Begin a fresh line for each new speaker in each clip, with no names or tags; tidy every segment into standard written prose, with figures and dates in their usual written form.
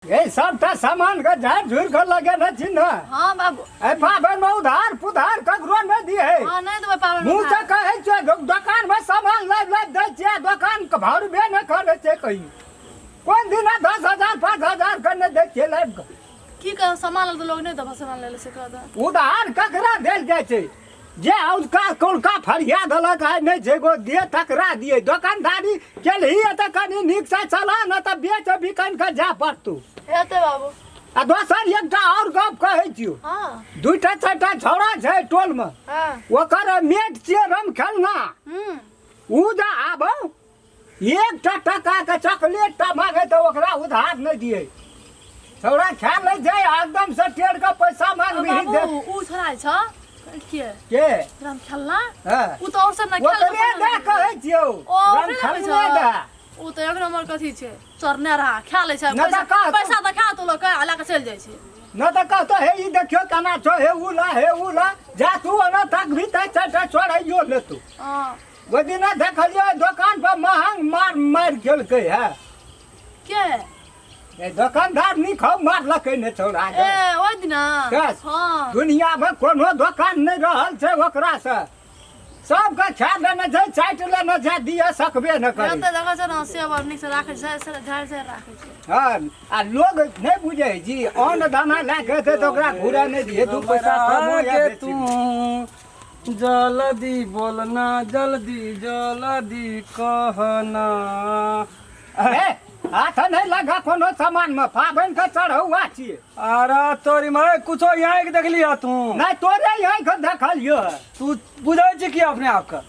ए सबटा सामान के झाड़ झूर के लगेने छी ने।
हाँ बाबू।
ए पाबनि में उधार पुधार ककरो नहि दिहे।
हाँ नहीं देबै पाबनि में
मुँह से
उधार।
कहै छियै, दोकान में सामान लाबि लाबि दै छियै, दोकान के भरबे नहि करै छै कहियो। कोन दिना 10,000 5,000 के नहि दै छियै लाबि कऽ।
की कहब, सामान लेल तऽ लोग नहि देबऽ, सामान लै से कह दे।
उधार ककरा देल जाइ छै? जे औलका कौलका फरिया देलक आइ नहि छै गो दे तकरा दियै। दोकानदारी केलही तऽ कनि नीकसँ चला, ने तऽ बेच बिकनि कऽ जाय पड़तौ।
हेतै बाबू।
आ दोसर एकटा आओर गप कहै छियौ।
हाँ।
दूटा चारिटा छौड़ा छै टोलमे।
हाँ।
ओकर मेट छियै रम खेलना।
हम्म।
उ जे आबौ एकटा टका के चॉकलेट टा मांगे तऽ ओकरा उधार नहि दियै। छौड़ा खा लै छै एकदम से टेढ़ के पैसा मांगबिही दे।
बाबू, उ छोड़ा छ के?
के?
राम खेलना?
हाँ।
उ तऽ और सब ना खेल
ओकरे दे कहै छियौ।
ओ,
राम
ओकरे दे
खेलने
छै।
दे।
उ तऽ एक नंबर कथी छै, चोरने रहा, खा लै छै।
नहि तऽ
पैसा
कह-
पैसा तऽ खा तो लोग आ लए के चलि जाइ छै।
न तऽ कहतो हे ई देखियो केना छौ, हे उ ला, हे उ ला, जा तू ओना तक भी तऽ चारिटा छोड़ाइयो लेतौ।
हाँ।
ओहि दिना देखलियै दोकान पर महंग मार मारि गेलकै है।
के?
ए दोकानदार नीक हौ, मारलकै ने छौड़ा के।
ए ओहि दिना?
बस।
हाँ।
दुनिया में कोनो दोकान नहि रहल छै ओकरा से, सबके खा लेने छै, चाटि लेने छै, दिअ सकबे नहि करै।
एतऽ देखै छै ने, सेब आर नीक से राखै छै, झाड़ि झाड़ि राखै छै।
हँ, आ लोग नहि बुझै जी, अन्न दाना लए के एतै तऽ ओकरा घुरा नहि दियै, 2 पैसा कमो या
के
बेसी।
तू जल्दी बोलना, जल्दी जल्दी कहना।
ए, हाथ नहि लगा कोनो सामान में, पाबनि के चढ़ौआ छियै।
अरे तोरी माय, कुछो यहाँ के देखली है तू?
नहीं, तोरे यहाँ के देखलियो है।
तू बुझै छी की अपने आप के?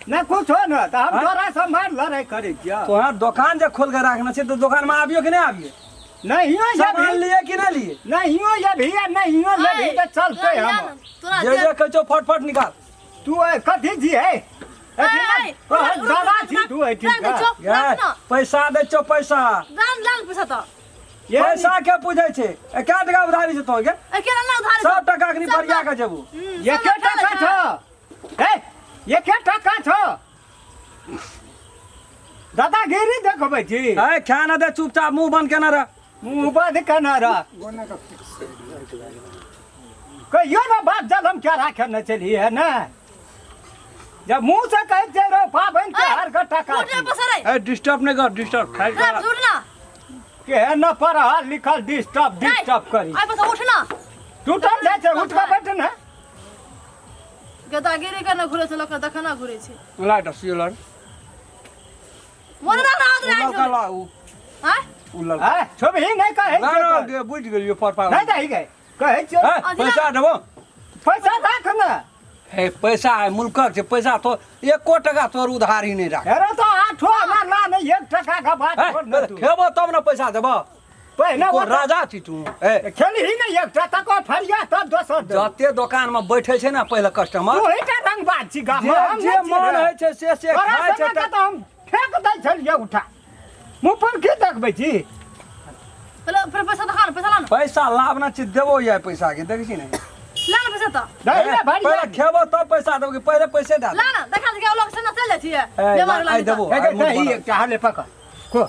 नहीं कुछो न, तऽ हम
हाँ?
तोरा से मार लड़ाई करै छियै।
तोहर दोकान जे खोल के राखने छै तऽ दोकान में आबियो कि नहीं आबियो?
नहियो
सामान
जेबही।
लिए कि नहीं लिए?
नहियो जेबही आ नहियो लेबही तऽ चलतै हम।
तोरा
जे जे कहै छौ फटफट निकाल।
तू ए, कथी छी हे?
ए,
तोहर दादा छी तू एहिठाम
राख दै छौ,
गे,
राख न।
पैसा दै छौ पैसा।
लान, लान पैसा तऽ।
ये
पैसा के पूछै छै? ए, कै टका उधारी छै तोहर के?
ए, केना ना उधारी छौ?
सब टका के
सब
निपरिया के जेबू।
हम्म,
एके
सब
टका
उठा लै
छौ। ए, एके टका छौ। दादागिरी देखबै छी।
ए, खा ना दे, चुपचाप मुंह बंद केना रह।
मुंह बंद केना रह। कहियो ना बाप जलम क्या राखे न चली है ना, जब मुंह से कह दे रहो पाबनि के हर के टका
उठ रे पसरे।
ए, डिस्टर्ब नहीं कर, डिस्टर्ब खाइ
रे, उठ ना।
के है न पढ़ल लिखल डिस्टर्ब डिस्टर्ब करी।
आइ बस उठ ना।
टूटल जाइ छै, उठ के बैठ ना।
गदागिरी के न घुरे छै लोक, देखना घुरे छै।
लाइट सियो लाइट।
मोन ना ना
उ लड़का ला उ।
हां?
उ लड़का।
हां, छोबही नहीं कहै
ना,
छियै
ना,
तोरा।
गे, बुझि गेलियो पर पार।
नहीं दही गे, कहै छियौ।
हे, पैसा देबो।
पैसा राख ना।
हे, पैसा है मुल्कक छै, पैसा तो एको टका तोर उधारी नहीं राख।
अरे तो आठो आना ला नहीं, 1 टका का बात
हे,
छोड़ ना तू।
खेबो तब ना पैसा देबो।
पहिने
को
ओतऽ
राजा छी तू। ए।
खेलही नहीं एकटा, तकर फरिया तब दोसर देबो।
जते दोकान में बैठे छै ना पहिले कस्टमर।
तू ही टा रंगबाज छी गाम में,
जे
हम
जे
नहि छी
मन
रे।
होइ छै से से
तोरा
खाइ छै
सनक
तऽ
तऽ हम फेंक दै छलियै उठा। मुँह पर की देखबै छी?
पहिले फिर पैसा देखा ना, पैसा ला ना।
पैसा लाभ ना छी देबो यार पैसा के, देखै छी ने?
ला ना पैसा तऽ।
नहीं रे, भरिया।
पहिले खेबो तब पैसा देबो कि पहिले पैसे दए
ला ना, देखा दे के लोग से ना चल जाइ छियै।
ए,
बेमार
ला,
लागी
आइ
तऽ।
देबो।
हे गे, नहीं, एकटा हाले पकड़। को।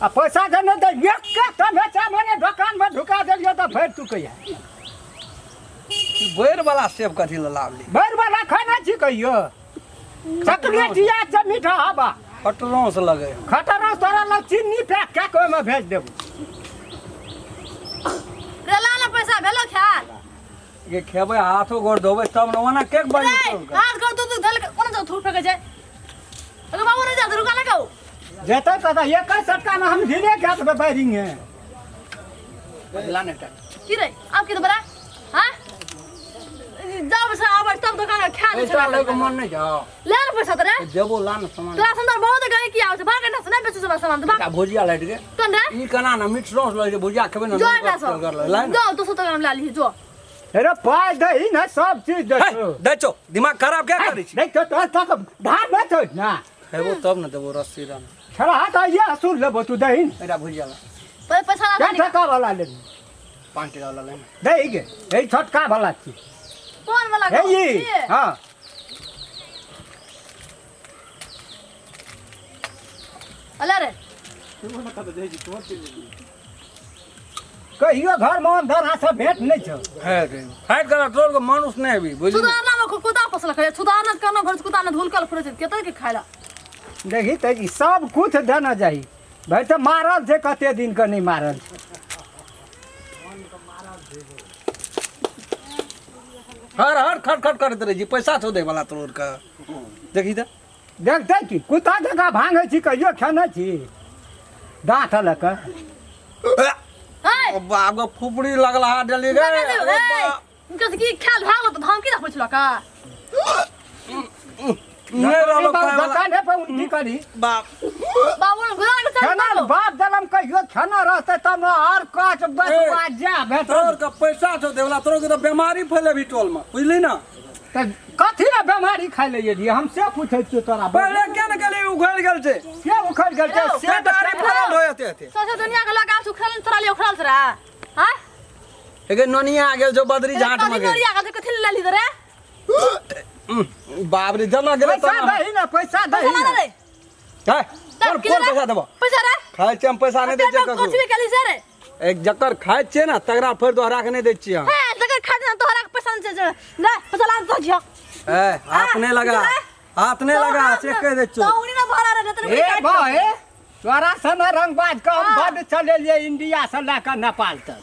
आ पैसा जे नहि दै, एक के तऽ बेचा मने दोकान में ढुका देलियै तऽ भरि तू कहिया।
बैर वाला सेब कथी लए लाबली?
बैर वाला खाना छी कहियो? चॉकलेट या छै मीठा हवा।
खटरों से लगे।
खटरों तोरा लग चीनी पैक कए के ओहिमे भेज देबो।
रे ला ना पैसा भेलो खायल।
ये खेबै हाथो गोर धोबै तब न, ओना के बड़ी
रे,
तोड़ के।
हाथ गोर दूध धल के कोना जाऊ थूक फेंके छै। अरे बाबू नहीं जाते, रुका ना कहू।
जेतै पता, एक सटका में हम ढीले के हाथ में बैरिंग है।
ला ने टा।
की रे, आप की दोबारा? हाँ? जाओ बस, आबे तब दुकान में खा ले।
पैसा लैके मन नहीं जाओ।
ले ना पैसा तो रे।
देबो ला ना सामान।
तोरा सुंदर बहुत गई की आवे छै, भाग ना से नहीं बेचै छै सामान तो भाग।
एकटा भुजिया लाइट गे।
कोन रे?
ई केना ना मीट सॉस लै छै, भुजिया खेबै ना,
जो
नून
एकटा सौ।
तेल लै ना।
जो 200 टका में ला ली, जो।
अरे पाय दही ना सब चीज
हे,
दै छौ।
दै छौ, दिमाग खराब क्या करै छी?
दै छौ, तोहर तक धार नहि छौ ना।
खेबो तब ना देबो रस्सी रंग।
छड़ा हाथ आइए असूल लेबो तू दही।
एकटा भुजिया ला।
पैसा ला
कै
दही।
टका वाला लेबी?
5 टका वाला ले ना।
दही गे, हे छोटका वाला छी।
कोन वाला
हे ई,
छी?
हाँ।
अले रे।
कहियो घर में अंधरा से भेंट नहीं छौ।
है रे फाइट करा तोर के मानुस नहीं अभी बुझली।
सुधारना में कुत्ता पोसलक है, सुधारना करना घर से कुत्ता ने धुलकल फुरे छै केतै के खाइला।
देखी तऽ ई सब कुछ देना चाही भाई, तऽ मारल छै कते दिन के नहि मारल छै।
हर हर खट खट करैत रहै छी, पैसा छौ दै वाला तोर के। देखी तऽ
देखते की कुत्ता जकाँ भांगै छी, कहियो खेने छी दाँत लऽ कऽ?
ए
बाप गो फुफड़ी लगल हा डली गे।
ए इनका से की खेल भागल तऽ धमकी दा पुछलक का?
नहीं रहलो खाए वाला।
दोकाने पर उल्टी करी।
बाप
बाबू ने गुजार के चल।
खाना बाप दलम कहियो खाना रहते तब ने और काट बचवा जा भेटल।
तोर के पैसा छौ देवला, तोर के तऽ बीमारी फैले भी टोल में, बुझली ना?
तऽ कथी ला बेमारी खाइ ले एलियै हम से पूछै छियौ तोरा।
पहिले के ने गेली उखड़ गेल छै।
के उखड़ गेल छै से?
बेटारी फैलल होय एते एते।
सौंसे दुनिया के लगा उखड़ल तोरा लिए उखड़ल तोरा। हां
एगे नोनिया आ गेल जो बदरी झाट में गेल।
नोनिया के कथी ले ली रे?
बाप रे जना गेलै
पैसा दही ना, पैसा दही
पैसा
ना।
ला रे।
है कोन कोन पैसा देबो?
पैसा रे
खाइ छियै हम, पैसा नहि दै छियै
कुछ
ककरो।
भी केली से रे?
एक जकर खाइ छियै ना तकरा फेर दोहरा के नहि दै छियै हम।
हे जकर खाइ ना तोहरा के पैसा नहीं छै ले, पैसा ला तो जियो।
ए हाथ नहीं लगा, हाथ नहीं लगा से कह दै छियौ।
तो उनी ना भरा रे तने।
ए भाई तोरा सन रंगबाज के हम बड चलेलियै इंडिया से लए कऽ नेपाल तक,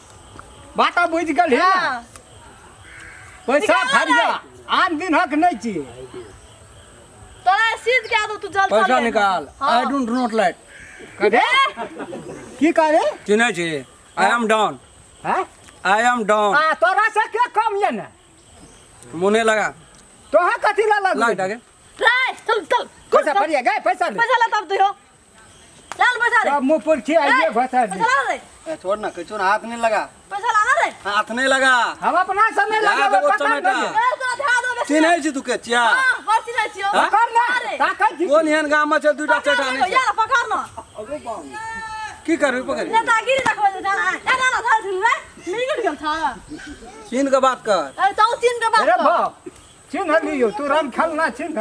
बात बुझि गेलही ने?
हां।
पैसा
निकाल
फरिया
रे।
आन दिनक नहि छियै।
तोरा सीध के आदो तू जल
पैसा निकाल। I don't not like.
करे की करे?
चिन्है छी? I am don.
हैं?
I am don.
आ तोरा से के कम ये ने?
मुने लगा।
तोहा कथी ला लग?
लाग डाके।
रे चल चल।
पैसा फरिया गए, पैसा ले।
पैसा ला तब दियो लाल पैसा रे।
तब मुँह पर छी आइए घोसा
पैसा ला रे।
ए छोड़ ना, कह छोड़, हाथ नहीं लगा।
पैसा ला ना रे।
हाथ नहीं लगा।
हम अपना समय
जा
लगेबै,
देबो
पकड़
चमेटा।
लेबै।
ए तोरा ध्यान दो बेसी।
चिन्है छी तू के छिया?
हां बड़ चिन्है छियो।
हाँ?
पकड़ ना,
अरे।
ताकै छी।
कोन एहन गाम में छै दूटा
पकड़
चटा
ना
नहि छै?
यार, पकड़ ना।
की करबी पकड़?
नेतागिरी देखबै जे ना ए ना ना धर रे मिल गेल था।
चीन के बात कर।
ए तौ चीन के बात
अरे
कर।
बाप चिन्ह लियौ, तू रंग खेलना चिन्ह।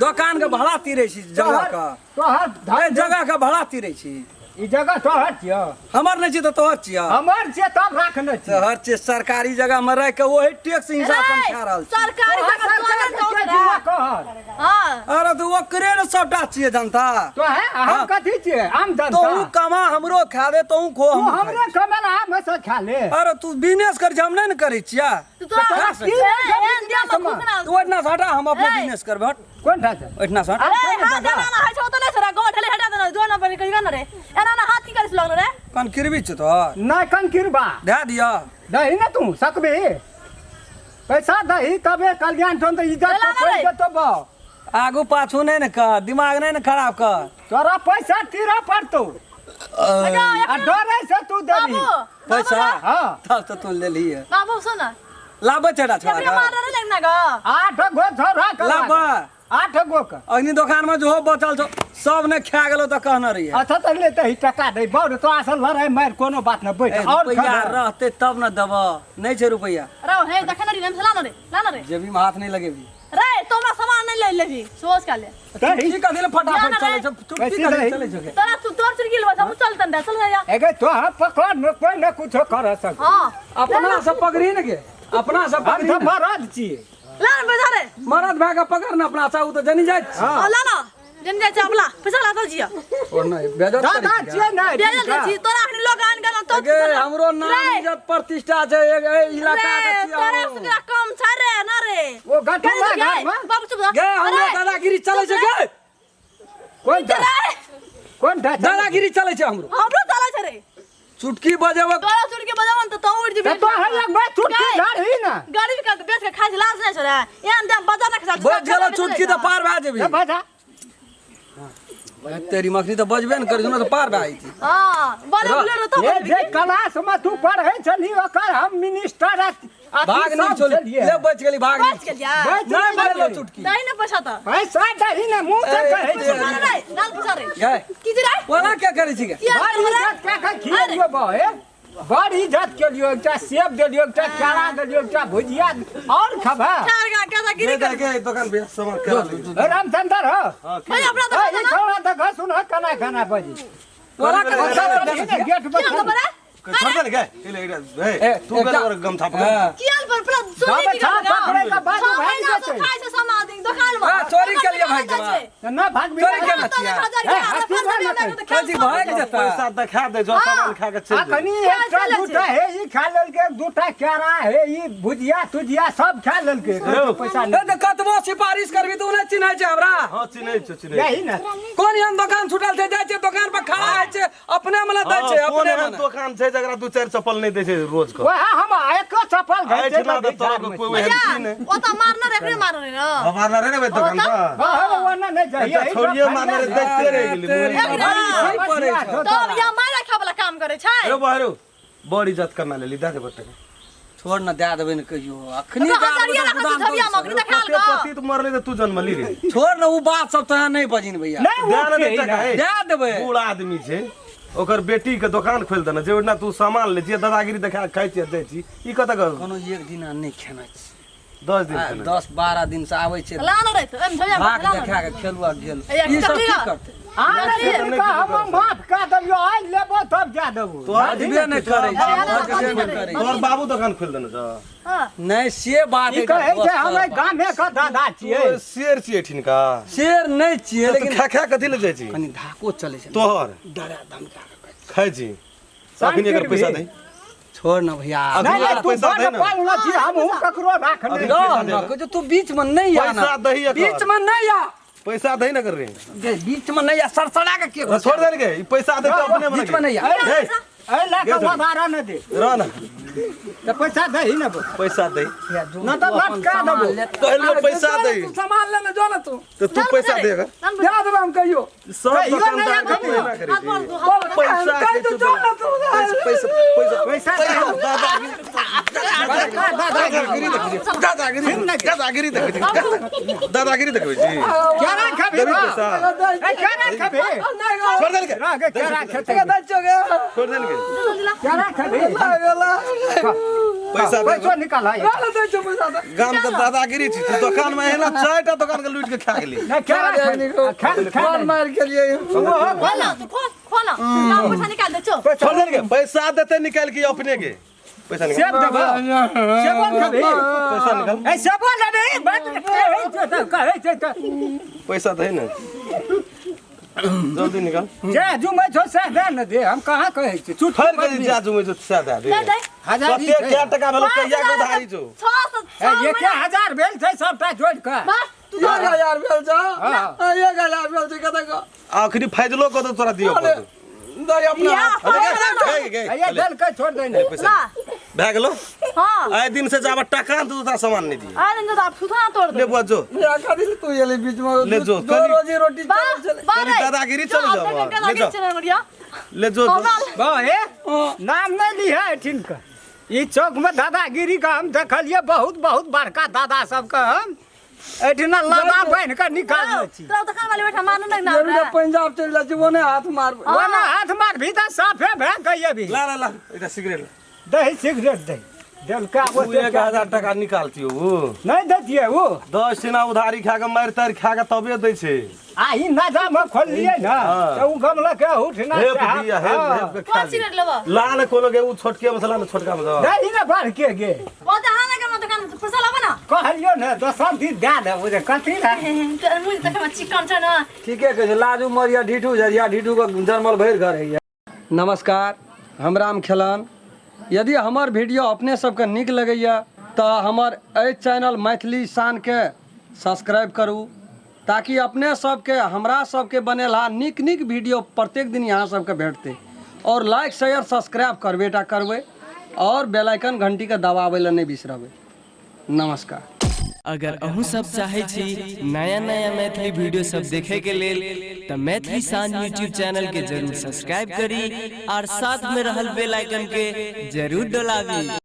दोकान के भाड़ा तीरे छी जगह के।
तोहर
ए जगह के भाड़ा तीरे छी।
ई जगह तोहर छियौ?
हमर नहि छी तऽ तोहर छियौ।
हमर छियै तब राखने छियै।
तोहर छियै, सरकारी जगह में रहि के ओही टैक्स हिसाब से हम
ए,
खा रहल छी।
सरकारी
तोहर
जगह
सरकार
तोहर
के
दौ
जिम्मा
रे।
कहर।
हां।
अरे तू ओकरे ने सबटा छियै जनता।
तो है हम
हाँ।
कथी छियै आम जनता?
तोहू कमा हमरो खा दे, तोहू खो
तू
हमहूँ खाइ।
हमरे कमेला हम से खा ले।
अरे तू बिजनेस कर छी, हम नहि ने करै छियै।
तू तोरा
तोरा
की
की
एहन दिया में खुखना।
तू ओहिठिना से हटा, हम अपने
ए।
बिजनेस करबै, हट
कोन ठाम से?
ओहिठिना से हट।
अरे हाथ एना ना होइ छै ओतऽ नहि छोड़ा गाँव ढेले हटा देना जो ना बने कहियो ना रे एना ना हाथ की करिस लगलो रे?
कन किरबी छौ तोहर?
नहि कंकिरबा।
दए दिअ।
दही ने तू सकबी पैसा दही तबे कल्याण ठोन तऽ इज्जत
ला
पर पड़ि
ना रे।
जेतौ बा।
आगू पाछू नहि ने कर, दिमाग नहि ने खराब कर।
तोरा पैसा तीरा पड़तौ आ डरे से तू देबी।
बाबू
पैसा?
हाँ।
तब तऽ तू लेलही है।
बाबू सुन ना।
लाबै छै छोड़ा
जबरी मार रे लगना ग।
8 गो छोड़ा के
लाबै।
8 गो के।
अग्नि दोकान में जो बचल छौ सब ने खा गेलो तऽ कहने रहियै।
अच्छा तऽ ले तऽ टका दे बड़ तोरा से लड़ाई मारि कोनो बात न बैठ
ए,
और
रुपैआ
खबर।
रहते तब न देबऽ, नहि छै रुपैआ।
रौ हे देखे ना रे ला ना रे ला ना रे।
जेबी में हाथ नहि लगेबी।
रे तो हमरा सामान नहीं ले लेबी सोच का ले।
दही
चुटकी कथी ले फटाफट
ना
चलै
रे।
छौ, चुटकी
पैसे
कथी ले
दही।
चलै छौ गे?
तोरा तू तोर चुटकी लेबा हम चलतन रे चल रे या।
एगे तोहर पकड़ न कोई न कुछो कर सक।
हां।
अपना से पकड़ी ने गे, अपना से
हम
पकड़ी
तऽ
ने।
मरद छियै।
ला ना पैसा रे।
मरद भए के पकड़ ने अपना से, उ तऽ जनी जाइत छै।
हाँ।
ला ना जन जाय चावला पैसा ला तो जिया।
और नहि बेजत
दादा
करै
छियै ने।
बेजल के छी तोरा अखनी लोग आन गेल तो।
गे हमरो नाम इज्जत प्रतिष्ठा छै एक एहि इलाका के
रे
छियै
तोरा
हमहूँ।
से कम छै रे ना रे।
ओ गठुला घर में
बाबू चुप
गे हमरो दादागिरी चलै छै गे।
कोन टा कोन टा
दादागिरी चलै छै हमरो।
हमरो चलै छै रे।
चुटकी बजेबो।
तोरा चुटकी बजावन त तू उड़ जेबी।
तो है एक बार चुटकी धरही ना।
गरीब के बेच के खाइ छै लाज नहि छै रे एहन देम बजा ना खसा।
बज गेलो चुटकी तऽ पार भए जेबी।
ए बजा।
तेरी मखनी तऽ बजबे ने करै छौ, तऽ पार भए जेती।
हां बड़े बोले रे तो।
ये जे क्लास में तू पढ़ै छलही ओकर हम मिनिस्टर
भाग नहीं छोड़ ले, बच गेली भाग
बच गेलिया।
बच
नहीं
गेली।
बजलो चुटकी।
दही ने पैसा त।
पैसा दही ने मुँह से
ए,
कहै
ए,
छै।
लाल रे लाल पैसा रे।
गे
की जे रे?
ओना क्या करै छी गे?
किया
बड़ इज्जत कए के खिएलियौ बा हे, बड़ इज्जत केलियौ, एकटा सेब देलियौ, एकटा केरा देलियौ, एकटा भुजिया और खबा।
चार गा के गिरी कर।
के दोकान पे सामान केरा ले।
रामचंद्र हो।
भाई अपना
ए,
तो
ई छौड़ा तऽ घसुन ह केना खाना बजी।
ओना करै
गेट
की
पर
खबर है?
छोड़ दे गे ले ए तू गेल गमछा पकड़
कियाल पर पूरा चोरी
गमछा पकड़े के बाद भागि जेतै।
खाइ छै सामान दोकान में।
हां, चोरी के लिए भागि जेबै।
ना भाग
चोरी केना छियै? कथी भागि जेतै?
पैसा देखा दे जो सामान खा के चल।
अखनी एकटा दूटा हे ई खा लेलकै, दूटा केरा हे ई भुजिया तुजिया सब खा लेलकै, पैसा
नहि तऽ कतबो सिफारिश करबी तऽ ओ नहि चिन्है छै हमरा।
हां चिन्है छै, चिन्है।
यही ने
कोन एहन दोकान छूटल छै, जाइ छै दोकान पर खड़ा होइ छै, अपने मने दै छै,
कोन
अपने
एहन
मने।
दोकान छै जकरा दू चारि चप्पल नहि दै छै रोज के?
वएह हम एको चप्पल घै छै
एहिठिना तऽ तोरा के कोई ओहन छी नहि।
ओतऽ मारने रे, एकरे मारने रे।
हम मारने रे ने भाई दोकान पर।
हां, ओना नहि जाइए।
एकटा छौड़िये मारने रे, देखते रहि गेली।
तब या मारा खाय वाला काम करै छै।
अरे बाहरो बड़ इज्जत कमा लेली, दए देबो टका।
छोड़ न, दए देबै ने कहियो। अखनी
ओकरा हजारिया राखै छै झबिया मे, अखनी देखा
कते पति तऽ मरलै तऽ तू जनमली रे।
छोड़ न, उ बात सब तोरा नहि बजिन भैया।
नहि
दए ने दे टका, हे।
दए देबै।
बूढ़ आदमी छै, ओकर बेटी के दोकान खोलि देने छै, ओहिना तू सामान लै छियै, दादागिरी देखा के खाइ छियै जाइ छी। ई कतऽ के?
कोनो एक दिना नहि खेना छी।
10 दिन खेना।
10-12 दिन से आबै छै।
ला न रे, एम झबिया मे
भाग
ला न।
देखा के खेलू आ गेल।
ए,
ई सब की
चकली
करतै?
हम माफ कऽ देलियौ, आइ लेबो तब जा देबो।
बजबे नहि करै छै, बजबे नहि करै छै।
तोहर बाबू दोकान खोलि देने छौ?
नहि से बात
ई कहै छै हमे गामे के दादा छियै।
शेर छियै एठिनका?
शेर नहि छियै,
लेकिन खा खा कथी लए जाइ छी?
कनि धाको चलै छै
तोहर,
डरा धमका के
खाइ छी। अखनी एकर पैसा दे।
छोड़ न भैया।
नहीं तू
पैसा दे
बड़
ना।
पालना छी, हमहूँ ककरो राखने
रह न, कहै छै तू बीच में नहीं आ ना।
पैसा दही एकर।
बीच में नहीं आ।
पैसा दही ना कर रे।
गे, बीच में नहीं आ, सरसरा के के
छोड़ दे गे, ई पैसा दे तो अपने
बीच में नहीं आ।
ए,
एहि लए कऽ उधारा नहि दे।
रह ना।
तऽ पैसा दही ने बो।
पैसा दे।
न तऽ लटका देबो।
कहलियो पैसा दे।
तू सामान ले ने जो ना तू।
तो तू पैसा दे गे।
दे देबै हम कहियो।
सब
कहियो नहि
दुकानदार के
राखबी।
तू एना करै छी।
पैसा
पैसा
तू जो ना तू।
पैसा पैसा
पैसा
दादागिरी देखै छी। दादागिरी दादागिरी देखै छी। दादागिरी देखै छी।
केरा खेबही
देबही
बा?
पैसा।
ए, केरा खेबही?
छोड़ देलकै।
रह गे, केरा खेतै।
छोड़ देलकै।
केरा खेबही?
पैसा दे।
पैसो निकाल है।
गाम के दादागिरी छी तू, दोकान में एना चारिटा दोकान के लूट के खा गेली।
नहि केरा खेबही? खा खा ले।
मार के लिए
खोल ना, तू खोल, खोल ना। पैसा निकाल दे, चो।
छोड़ देलकै। पैसा देते निकाल के अपने के। पैसा निकाल।
सेब देबो? सेबो खेबही?
पैसा निकाल।
ए, सेबो लेबही? बात कहै छै तऽ कहै छै तऽ
पैसा दे ने, जल्दी निकाल।
जे जुमै छौ सएह दे ने दे, हम कहाँ कहै छी चुट
फर के जा जुमे जो सह दे
दे दे।
हजार
कते कै टका भेलो, कहिया के उधारी छौ?
600।
1000 भेल छै सबटा जोड़ि कऽ।
बस तू
1000 भेल छौ।
हाँ।
1000 भेल छै कतऽ के?
आखिरी फैजलो कऽ दे तोरा दिअ पड़तौ।
दे अपना।
या,
अरे गे, गे,
ए, देलकै छोड़ दे ने।
पैसा भए गेलो।
हां।
आइ दिन से जाब टका तू तोरा सामान नहीं दिए।
आइ दिन तो आप सुथना तोड़ दे।
ले बुआ जो।
या कथी से तू एली बीच में?
ले जो,
दो
कनी-
रोजी रोटी
बा
चलै छलै।
बा
कनी दादागिरी चल जाओ, ले
दादागिरी
जाओ।
चल बढ़िया।
ले जो जो।
बा हे, नाम नहीं ली है एठिन के। ई चौक में दादागिरी का हम देखलिए, बहुत बहुत बड़का दादा सबके हम एठिना लादा बान्हि कऽ निकालने छी।
तोरा दुकान वाले बैठा मारने नहीं ना।
जरूर पंजाब चलि जाइ छी, ओने हाथ मारबै।
ओना हाथ मार भी तऽ साफे भए गई अभी।
ला ला ला एकटा सिगरेट ला।
दही सिगरेट दही देलका।
तू 1000 टका निकालतियो उ?
नहीं दैतियै ओ।
10 दिना उधारी खा के मारि तारि खा के तबे दै छै।
आ ई नाजा में खोललियै ने
हाँ।
तऽ उ गमलक के उठना
हेप दिया, हेप हेप के खा
कौन
ली।
सिगरेट लेबो?
ला ने कोनो के, उ छोटके मसला ने, छोटका मसला।
दही ने बढ़ के गे।
वो तो हां लगे दुकान में पैसा लाबो ना।
कहलियो ने दोसर दिन दए देबो जे कथी लए।
तोर मुंह देखे में चिकन छै ना।
ठीके कहै छै, लाजू मरिया ढीठू झरिया, ढीठू के जनमल भरि घर होइए। नमस्कार, हम राम खेलन। यदि हमर वीडियो अपने सबके नीक लगैए तऽ हमर एहि चैनल मैथिली शानके सब्सक्राइब करू, ताकि अपने सबके हमरा सबके बनेलहा नीक नीक वीडियो प्रत्येक दिन यहाँ सबके भेटतै। और लाइक शेयर सब्सक्राइब करबे टा करबै, और बेल आइकन घंटीके दबाबै लए नहि बिसरबै। नमस्कार।
अगर अहूँ सब चाहै छी नया नया मैथिली वीडियो सब देखे के लेल तऽ मैथिली शान यूट्यूब चैनल के जरूर सब्सक्राइब करी और साथ में रहल बेल आइकन के जरूर डोलाबी।